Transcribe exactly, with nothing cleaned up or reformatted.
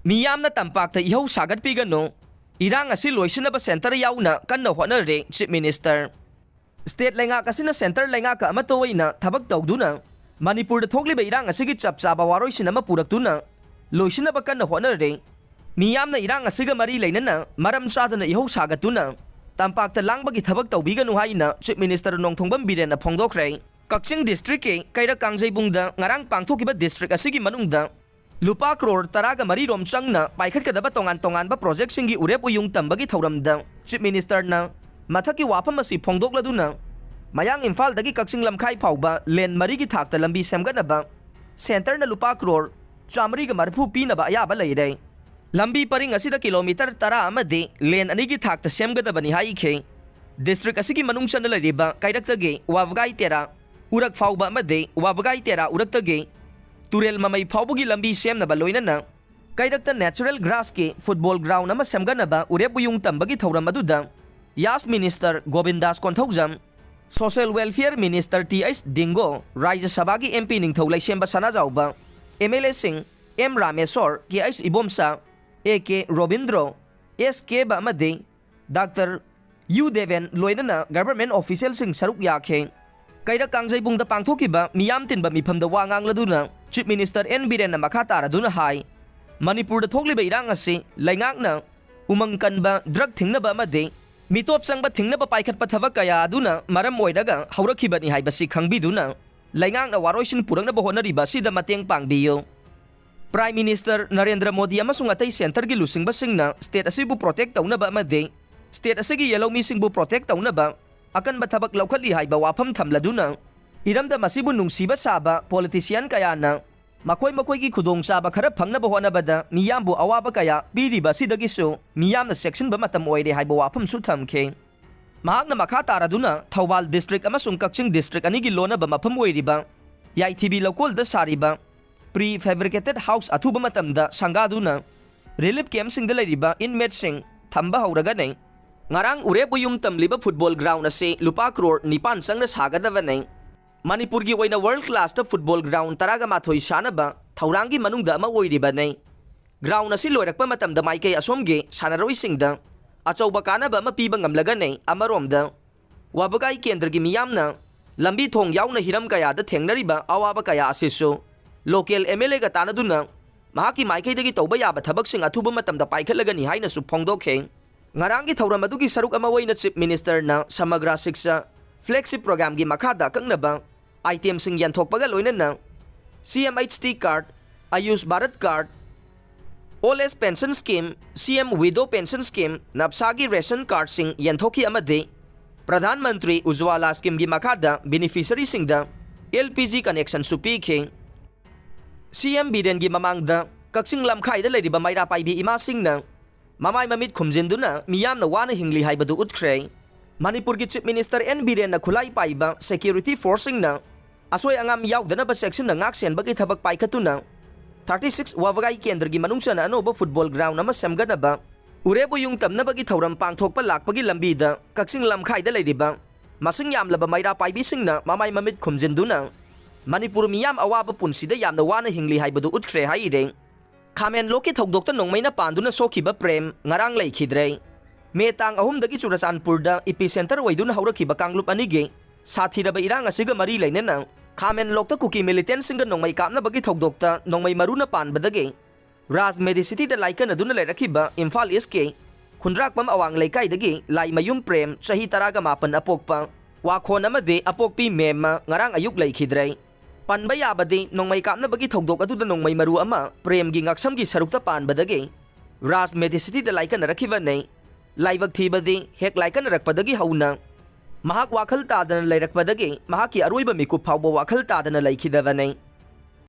ꯃꯤꯌꯥꯝꯅ ꯇꯝꯄꯥꯛꯇ ꯏꯍꯧ ꯁꯥꯒꯠꯄꯤꯒꯅꯨ, ꯏꯔꯥꯡ ꯑꯁꯤ ꯂꯣꯏꯁꯤꯟꯅꯕ centre ꯌꯥꯎꯅ ꯀꯟꯅ ꯍꯣꯠꯅꯔꯦ Chief Minister꯫ State ꯂꯩꯉꯥꯛ ꯑꯁꯤꯅ centre ꯂꯩꯉꯥꯛꯀ ꯑꯃꯠꯇ ꯑꯣꯏꯅ ꯊꯕꯛ ꯇꯧꯗꯨꯅ ꯃꯅꯤꯄꯨꯔꯗ ꯊꯣꯛꯂꯤꯕ ꯏꯔꯥꯡ ꯑꯁꯤꯒꯤ ꯆꯞ ꯆꯥꯕ ꯋꯥꯔꯣꯏꯁꯤꯟ ꯑꯃ ꯄꯨꯔꯛꯇꯨꯅ ꯂꯣꯏꯁꯤꯟꯅꯕ ꯀꯟꯅ ꯍꯣꯠꯅꯔꯦ꯫ ꯃꯤꯌꯥꯝꯅ ꯏꯔꯥꯡ ꯑꯁꯤꯒ ꯃꯔꯤ ꯂꯩꯅꯅ ꯃꯔꯝ ꯆꯥꯗꯅ ꯏꯍꯧ ꯁꯥꯒꯠꯇꯨꯅ ꯇꯝꯄꯥꯛꯇ ꯂꯥꯡꯕꯒꯤ ꯊꯕꯛ ꯇꯧꯕꯤꯒꯅꯨ ꯍꯥꯏꯅ Chief Minister ꯅꯣꯡꯊꯣꯝꯕꯝ ꯕꯤꯔꯦꯟꯅ ꯐꯣꯡꯗꯣꯛꯈ꯭ꯔꯦ꯫ ꯀꯛꯆꯤꯡ districtꯀꯤ ꯀꯩꯔꯛ ꯀꯥꯡꯖꯩꯕꯨꯡꯗ ꯉꯔꯥꯡ ꯄꯥꯡꯊꯣꯛꯈꯤꯕ district ꯑꯁꯤꯒꯤ ꯃꯅꯨꯡꯗ ꯂꯨꯄꯥ ꯀ꯭ꯔꯣꯔ ꯇꯔꯥꯒ ꯃꯔꯤ ꯔꯣꯝ ꯆꯪꯅ ꯄꯥꯏꯈꯠꯀꯗꯕ ꯇꯣꯉꯥꯟ ꯇꯣꯉꯥꯟꯕ projectꯁꯤꯡꯒꯤ ꯎꯔꯦꯞ ꯎꯌꯨꯡ ꯇꯝꯕꯒꯤ ꯊꯧꯔꯝꯗ Chief Ministerꯅ ꯃꯊꯛꯀꯤ ꯋꯥꯐꯝ ꯑꯁꯤ ꯐꯣꯡꯗꯣꯛꯂꯗꯨꯅ ꯃꯌꯥꯡ ꯏꯝꯐꯥꯜꯗꯒꯤ ꯀꯛꯆꯤꯡ ꯂꯝꯈꯥꯏ ꯐꯥꯎꯕ lane ꯃꯔꯤꯒꯤ ꯊꯥꯛꯇ ꯂꯝꯕꯤ ꯁꯦꯝꯒꯠꯅꯕ centreꯅ ꯂꯨꯄꯥ ꯀ꯭ꯔꯣꯔ ꯆꯥꯃꯔꯤꯒ ꯃꯔꯤꯐꯨ ꯄꯤꯅꯕ ꯑꯌꯥꯕ ꯂꯩꯔꯦ꯫ ꯂꯝꯕꯤ ꯄꯔꯤꯡ ꯑꯁꯤꯗ kilometre ꯇꯔꯥ ꯑꯃꯗꯤ lane ꯑꯅꯤꯒꯤ ꯊꯥꯛꯇ ꯁꯦꯝꯒꯗꯕꯅꯤ ꯍꯥꯏꯈꯤ꯫ District ꯑꯁꯤꯒꯤ ꯃꯅꯨꯡ ꯆꯟꯅ ꯂꯩꯔꯤꯕ ꯀꯩꯔꯛꯇꯒꯤ ꯋꯥꯕꯒꯥꯏ ꯇꯦꯔꯥ ꯎꯔꯛ ꯐꯥꯎꯕ ꯑꯃꯗꯤ ꯋꯥꯕꯒꯥꯏ ꯇꯦꯔꯥ ꯎꯔꯛꯇꯒꯤ ꯇꯨꯔꯦꯜ ꯃꯃꯩ ꯐꯥꯎꯕꯒꯤ ꯂꯝꯕꯤ ꯁꯦꯝꯅꯕ ꯂꯣꯏꯅꯅ ꯀꯩꯔꯛꯇ natural grassꯀꯤ football ground ꯑꯃ ꯁꯦꯝꯒꯠꯅꯕ ꯎꯔꯦꯞ ꯎꯌꯨꯡ ꯇꯝꯕꯒꯤ ꯊꯧꯔꯝ ꯑꯗꯨꯗ YAS Minister Govindas Konthoujam, Social Welfare Minister T H Dingo, ꯔꯥꯖ꯭ꯌ ꯁꯚꯥꯒꯤ MP ꯅꯤꯡꯊꯧ ꯂꯩꯁꯦꯝꯕ ꯁꯅꯥꯖꯥꯎꯕ, MLAꯁꯤꯡ M Rameshor, K H Ibomcha, A K Robindro, S ꯀꯦꯕ ꯑꯃꯗꯤ ꯗꯥꯛꯇꯔ ꯌꯨ ꯗꯦꯕꯦꯟ ꯂꯣꯏꯅꯅ government officialꯁꯤꯡ ꯁꯔꯨꯛ ꯌꯥꯈꯤ꯫ ꯀꯩꯔꯛ ꯀꯥꯡꯖꯩꯕꯨꯡꯗ ꯄꯥꯡꯊꯣꯛꯈꯤꯕ ꯃꯤꯌꯥꯝ ꯇꯤꯟꯕ ꯃꯤꯐꯝꯗ ꯋꯥ ꯉꯥꯡꯂꯗꯨꯅ Chief Minister ꯑꯦꯟ ꯕꯤꯔꯦꯟꯅ ꯃꯈꯥ ꯇꯥꯔꯗꯨꯅ ꯍꯥꯏ, ꯃꯅꯤꯄꯨꯔꯗ ꯊꯣꯛꯂꯤꯕ ꯏꯔꯥꯡ ꯑꯁꯤ ꯂꯩꯉꯥꯛꯅ ꯎꯃꯪ ꯀꯟꯕ, drug ꯊꯤꯡꯅꯕ ꯑꯃꯗꯤ ꯃꯤꯇꯣꯞ ꯆꯪꯕ ꯊꯤꯡꯅꯕ ꯄꯥꯏꯈꯠꯄ ꯊꯕꯛ ꯀꯌꯥ ꯑꯗꯨꯅ ꯃꯔꯝ ꯑꯣꯏꯔꯒ ꯍꯧꯔꯛꯈꯤꯕꯅꯤ ꯍꯥꯏꯕꯁꯤ ꯈꯪꯕꯤꯗꯨꯅ ꯂꯩꯉꯥꯛꯅ ꯋꯥꯔꯣꯏꯁꯤꯟ ꯄꯨꯔꯛꯅꯕ ꯍꯣꯠꯅꯔꯤꯕ ꯑꯁꯤꯗ ꯃꯇꯦꯡ ꯄꯥꯡꯕꯤꯌꯨ꯫ Prime Minister ꯅꯔꯦꯟꯗ꯭ꯔ ꯃꯣꯗꯤ ꯑꯃꯁꯨꯡ ꯑꯇꯩ centreꯒꯤ ꯂꯨꯆꯤꯡꯕꯁꯤꯡꯅ state ꯑꯁꯤꯕꯨ protect ꯇꯧꯅꯕ ꯑꯃꯗꯤ state ꯑꯁꯤꯒꯤ ꯌꯦꯜꯍꯧꯃꯤꯁꯤꯡꯕꯨ protect ꯇꯧꯅꯕ ꯑꯀꯟꯕ ꯊꯕꯛ ꯂꯧꯈꯠꯂꯤ ꯍꯥꯏꯕ ꯋꯥꯐꯝ ꯊꯝꯂꯗꯨꯅ, ꯏꯔꯝꯗꯝ ꯑꯁꯤꯕꯨ ꯅꯨꯡꯁꯤꯕ ꯁꯥꯕ politician ꯀꯌꯥꯅ ꯃꯈꯣꯏ ꯃꯈꯣꯏꯒꯤ ꯈꯨꯗꯣꯡꯆꯥꯕ ꯈꯔ ꯐꯪꯅꯕ ꯍꯣꯠꯅꯕꯗ ꯃꯤꯌꯥꯝꯕꯨ ꯑꯋꯥꯕ ꯀꯌꯥ ꯄꯤꯔꯤꯕ ꯑꯁꯤꯗꯒꯤꯁꯨ ꯃꯤꯌꯥꯝꯅ ꯆꯦꯛꯁꯤꯟꯕ ꯃꯇꯝ ꯑꯣꯏꯔꯦ ꯍꯥꯏꯕ ꯋꯥꯐꯝꯁꯨ ꯊꯝꯈꯤ꯫ ꯃꯍꯥꯛꯅ ꯃꯈꯥ ꯇꯥꯔꯗꯨꯅ ꯊꯧꯕꯥꯜ district ꯑꯃꯁꯨꯡ ꯀꯛꯆꯤꯡ district ꯑꯅꯤꯒꯤ ꯂꯣꯟꯅꯕ ꯃꯐꯝ ꯑꯣꯏꯔꯤꯕ ꯌꯥꯏꯊꯤꯕꯤ ꯂꯧꯀꯣꯜꯗ ꯁꯥꯔꯤꯕ prefabricated house ꯑꯊꯨꯕ ꯃꯇꯝꯗ ꯁꯪꯒꯥꯗꯨꯅ relief campꯁꯤꯡꯗ ꯂꯩꯔꯤꯕ inmateꯁꯤꯡ ꯊꯝꯕ ꯍꯧꯔꯒꯅꯤ꯫ ꯉꯔꯥꯡ ꯎꯔꯦꯞ ꯎꯌꯨꯝ ꯇꯝꯂꯤꯕ football ground ꯑꯁꯤ ꯂꯨꯄꯥ ꯀ꯭ꯔꯣꯔ ꯅꯤꯄꯥꯟ ꯆꯪꯅ ꯁꯥꯒꯗꯕꯅꯤ꯫ ꯃꯅꯤꯄꯨꯔꯒꯤ ꯑꯣꯏꯅ world classꯇ football ground ꯇꯔꯥꯒ ꯃꯥꯊꯣꯏ ꯁꯥꯅꯕ ꯊꯧꯔꯥꯡꯒꯤ ꯃꯅꯨꯡꯗ ꯑꯃ ꯑꯣꯏꯔꯤꯕꯅꯤ꯫ Ground ꯑꯁꯤ ꯂꯣꯏꯔꯛꯄ ꯃꯇꯝꯗ ꯃꯥꯏꯀꯩ ꯑꯁꯣꯝꯒꯤ ꯁꯥꯟꯅꯔꯣꯏꯁꯤꯡꯗ ꯑꯆꯧꯕ ꯀꯥꯟꯅꯕ ꯑꯃ ꯄꯤꯕ ꯉꯝꯂꯒꯅꯤ꯫ ꯑꯃꯔꯣꯝꯗ, ꯋꯥꯕꯒꯥꯏ ꯀꯦꯟꯗ꯭ꯔꯒꯤ ꯃꯤꯌꯥꯝꯅ ꯂꯝꯕꯤ ꯊꯣꯡ ꯌꯥꯎꯅ ꯍꯤꯔꯝ ꯀꯌꯥꯗ ꯊꯦꯡꯅꯔꯤꯕ ꯑꯋꯥꯕ ꯀꯌꯥ ꯑꯁꯤꯁꯨ local M L A ꯒ ꯇꯥꯟꯅꯗꯨꯅ ꯃꯍꯥꯛꯀꯤ ꯃꯥꯏꯀꯩꯗꯒꯤ ꯇꯧꯕ ꯌꯥꯕ ꯊꯕꯛꯁꯤꯡ ꯑꯊꯨꯕ ꯃꯇꯝꯗ ꯄꯥꯏꯈꯠꯂꯒꯅꯤ ꯍꯥꯏꯅꯁꯨ ꯐꯣꯡꯗꯣꯛꯈꯤ꯫ ꯉꯔꯥꯡꯒꯤ ꯊꯧꯔꯝ ꯑꯗꯨꯒꯤ ꯁꯔꯨꯛ ꯑꯃ ꯑꯣꯏꯅ Chief Minister ꯅ Samagra Shiksha flagship program ꯒꯤ ꯃꯈꯥꯗ ꯑꯀꯛꯅꯕ item ꯁꯤꯡ ꯌꯦꯟꯊꯣꯛꯄꯒ ꯂꯣꯏꯅꯅ C M H T card, Ayush Bharat card, Old Age Pension Scheme, C M Widow Pension Scheme, ꯅꯞꯁꯥꯒꯤ ration card ꯁꯤꯡ ꯌꯦꯟꯊꯣꯛꯈꯤ ꯑꯃꯗꯤ ꯄ꯭ꯔꯙꯥꯟ ꯃꯟꯇ꯭ꯔꯤ ꯎꯖ꯭ꯋꯥꯂꯥ scheme ꯒꯤ ꯃꯈꯥꯗ beneficiary ꯁꯤꯡꯗ L P G connection ꯁꯨ ꯄꯤꯈꯤ꯫ C M ꯕꯤꯔꯦꯟꯒꯤ ꯃꯃꯥꯡꯗ ꯀꯛꯆꯤꯡ ꯂꯝꯈꯥꯏꯗ ꯂꯩꯔꯤꯕ ꯃꯩꯔꯥ ꯄꯥꯏꯕꯤ ꯏꯃꯥꯁꯤꯡꯅ ꯃꯃꯥꯏ ꯃꯃꯤꯠ ꯈꯨꯝꯖꯤꯟꯗꯨꯅ ꯃꯤꯌꯥꯝꯅ ꯋꯥꯅ ꯍꯤꯡꯂꯤ ꯍꯥꯏꯕꯗꯨ ꯎꯠꯈ꯭ꯔꯦ꯫ ꯃꯅꯤꯄꯨꯔꯒꯤ Chief Minister N ꯕꯤꯔꯦꯟꯅ ꯈꯨꯠꯂꯥꯏ ꯄꯥꯏꯕ security force ꯁꯤꯡꯅ ꯑꯁꯣꯏ ꯑꯉꯥꯝ ꯌꯥꯎꯗꯅꯕ ꯆꯦꯛꯁꯤꯟꯅ ꯉꯥꯛ ꯁꯦꯟꯕꯒꯤ ꯊꯕꯛ ꯄꯥꯏꯈꯠꯇꯨꯅ thirty six ꯋꯥꯕꯒꯥꯏ ꯀꯦꯟꯗ꯭ꯔꯒꯤ ꯃꯅꯨꯡ ꯆꯟꯅ ꯑꯅꯧꯕ football ground ꯑꯃ ꯁꯦꯝꯒꯠꯅꯕ ꯎꯔꯦꯞ ꯎꯌꯨꯡ ꯇꯝꯅꯕꯒꯤ ꯊꯧꯔꯝ ꯄꯥꯡꯊꯣꯛꯄ ꯂꯥꯛꯄꯒꯤ ꯂꯝꯕꯤꯗ ꯀꯛꯆꯤꯡ ꯂꯝꯈꯥꯏꯗ ꯂꯩꯔꯤꯕ ꯃꯁꯤꯡ ꯌꯥꯝꯂꯕ ꯃꯩꯔꯥ ꯄꯥꯏꯕꯤꯁꯤꯡꯅ ꯃꯃꯥꯏ ꯃꯃꯤꯠ ꯈꯨꯝꯖꯤꯟꯗꯨꯅ ꯃꯅꯤꯄꯨꯔ ꯃꯤꯌꯥꯝ ꯑꯋꯥꯕ ꯄꯨꯟꯁꯤꯗ ꯌꯥꯝꯅ ꯋꯥꯅ ꯍꯤꯡꯂꯤ ꯍꯥꯏꯕꯗꯨ ꯎꯠꯈ꯭ꯔꯦ ꯍꯥꯏꯔꯤ꯫ ꯈꯥꯃꯦꯟ ꯂꯣꯛꯀꯤ ꯊꯧꯗꯣꯛꯇ ꯅꯣꯡꯃꯩꯅ ꯄꯥꯟꯗꯨꯅ ꯁꯣꯛꯈꯤꯕ ꯄ꯭ꯔꯦꯝ ꯉꯔꯥꯡ ꯂꯩꯈꯤꯗ꯭ꯔꯦ꯫ ꯃꯦ ꯇꯥꯡ ꯑꯍꯨꯝꯗꯒꯤ ꯆꯨꯔꯆꯥꯟꯄꯨꯔꯗ epicenter ꯑꯣꯏꯗꯨꯅ ꯍꯧꯔꯛꯈꯤꯕ ꯀꯥꯡꯂꯨꯞ ꯑꯅꯤꯒꯤ ꯁꯥꯊꯤꯔꯕ ꯏꯔꯥꯡ ꯑꯁꯤꯒ ꯃꯔꯤ ꯂꯩꯅꯅ ꯈꯥꯃꯦꯟ ꯂꯣꯛꯇ ꯀꯨꯀꯤ militant ꯁꯤꯡꯒ ꯅꯣꯡꯃꯩ ꯀꯥꯞꯅꯕꯒꯤ ꯊꯧꯗꯣꯛꯇ ꯅꯣꯡꯃꯩ ꯃꯔꯨꯅ ꯄꯥꯟꯕꯗꯒꯤ ꯔꯥꯖ ꯃꯦꯗꯤꯁꯤꯇꯤꯗ ꯂꯥꯏꯀꯠꯅꯗꯨꯅ ꯂꯩꯔꯛꯈꯤꯕ ꯏꯝꯐꯥꯜ ꯏꯁꯀꯤ ꯈꯨꯟꯗ꯭ꯔꯥꯛꯄꯝ ꯑꯋꯥꯡ ꯂꯩꯀꯥꯏꯗꯒꯤ ꯂꯥꯏꯃꯌꯨꯝ ꯄ꯭ꯔꯦꯝ, ꯆꯍꯤ ꯇꯔꯥꯒ ꯃꯥꯄꯟ ꯑꯄꯣꯛꯄ, ꯋꯥꯈꯣꯟ ꯑꯃꯗꯤ ꯑꯄꯣꯛꯄꯤ ꯃꯦꯝꯃ ꯉꯔꯥꯡ ꯑꯌꯨꯛ ꯂꯩꯈꯤꯗ꯭ꯔꯦ꯫ ꯄꯟꯕ ꯌꯥꯕꯗꯤ, ꯅꯣꯡꯃꯩ ꯀꯥꯞꯅꯕꯒꯤ ꯊꯧꯗꯣꯛ ꯑꯗꯨꯗ ꯅꯣꯡꯃꯩ ꯃꯔꯨ ꯑꯃ ꯄ꯭ꯔꯦꯝꯒꯤ ꯉꯛꯁꯝꯒꯤ ꯁꯔꯨꯛꯇ ꯄꯥꯟꯕꯗꯒꯤ ꯔꯥꯖ ꯃꯦꯗꯤꯁꯤꯇꯤꯗ ꯂꯥꯏꯀꯠꯅꯔꯛꯈꯤꯕꯅꯤ꯫ ꯂꯥꯏꯕꯛ ꯊꯤꯕꯗꯤ, ꯍꯦꯛ ꯂꯥꯏꯀꯠꯅꯔꯛꯄꯗꯒꯤ ꯍꯧꯅ ꯃꯍꯥꯛ ꯋꯥꯈꯜ ꯇꯥꯗꯅ ꯂꯩꯔꯛꯄꯗꯒꯤ ꯃꯍꯥꯛꯀꯤ ꯑꯔꯣꯏꯕ ꯃꯤꯀꯨꯞ ꯐꯥꯎꯕ ꯋꯥꯈꯜ ꯇꯥꯗꯅ ꯂꯩꯈꯤꯗꯕꯅꯤ꯫